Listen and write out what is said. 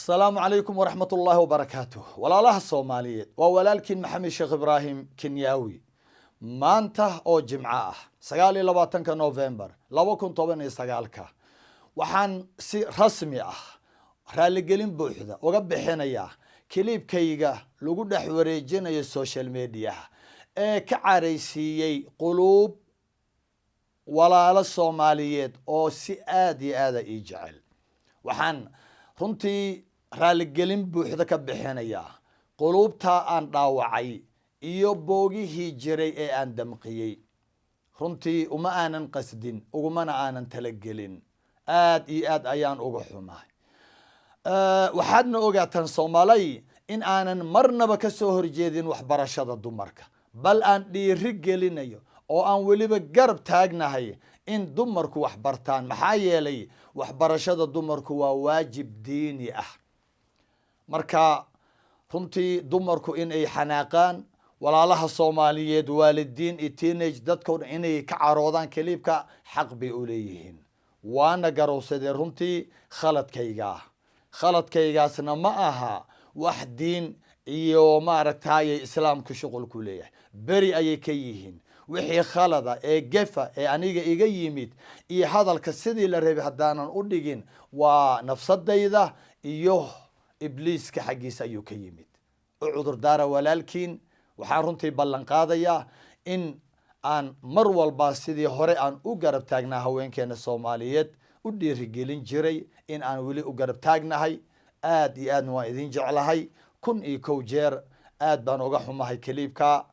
Asalaamu calaykum waraxmat ullaahi wabarakaatuh. Walaalaha Soomaaliyeed, waa walaalkiin Maxamed Sheekh Ibraahim Kenyaawi. Maanta oo Jimco ah, 29-ka November 2019-ka, waxaan si rasmi ah raaligelin buuxda uga bixinayaa clipkayga lagu dhex wareejinayo social mediaha ee ka caraysiiyey quluub walaalo Soomaaliyeed oo si aada iyo aada ii jecel. Waxaan runtii raaligelin buuxda ka bixinayaa quluubtaa aan dhaawacay iyo boogihii jiray ee aan damqiyey. Runtii uma aanan qasdin, ugumana aanan talagelin. Aad iyo aad ayaan uga xumahay. Waxaadna ogaataan, Soomaalay, in aanan marnaba ka soo horjeedin waxbarashada dumarka, bal aan dhiiri gelinayo oo aan weliba garab taagnahay in dumarku wax bartaan, maxaa yeelay waxbarashada dumarku waa waajib diini ah. Marka runtii dumarku in ay xanaaqaan, walaalaha Soomaaliyeed, waalidiin iyo teenage, dadkao dhan inay ka caroodaan clipka xaq bay u leeyihiin. Waana garowsadee runtii khaladkaygaa. Khaladkaygaasna ma aha wax diin iyo maaragtayay Islaamku shuqul ku leeyahay. Beri ayay ka yihiin wixii khalada ee gefa ee aniga iga yimid iyo hadalka sidii la rabay haddaanan u dhigin, waa nafsadayda iyo Ibliiska xaggiisa ayuu ka yimid. U cudurdaara walaalkiin. Waxaan runtii ballan qaadayaa in aan mar walba sidii hore aan u garab taagnaa haweenkeena Soomaaliyeed, u dhiirigelin jiray, in aan weli u garab taagnahay. Aad iyo aadna waan idin jeclahay. 1001 jeer aad baan uga xumahay clipka.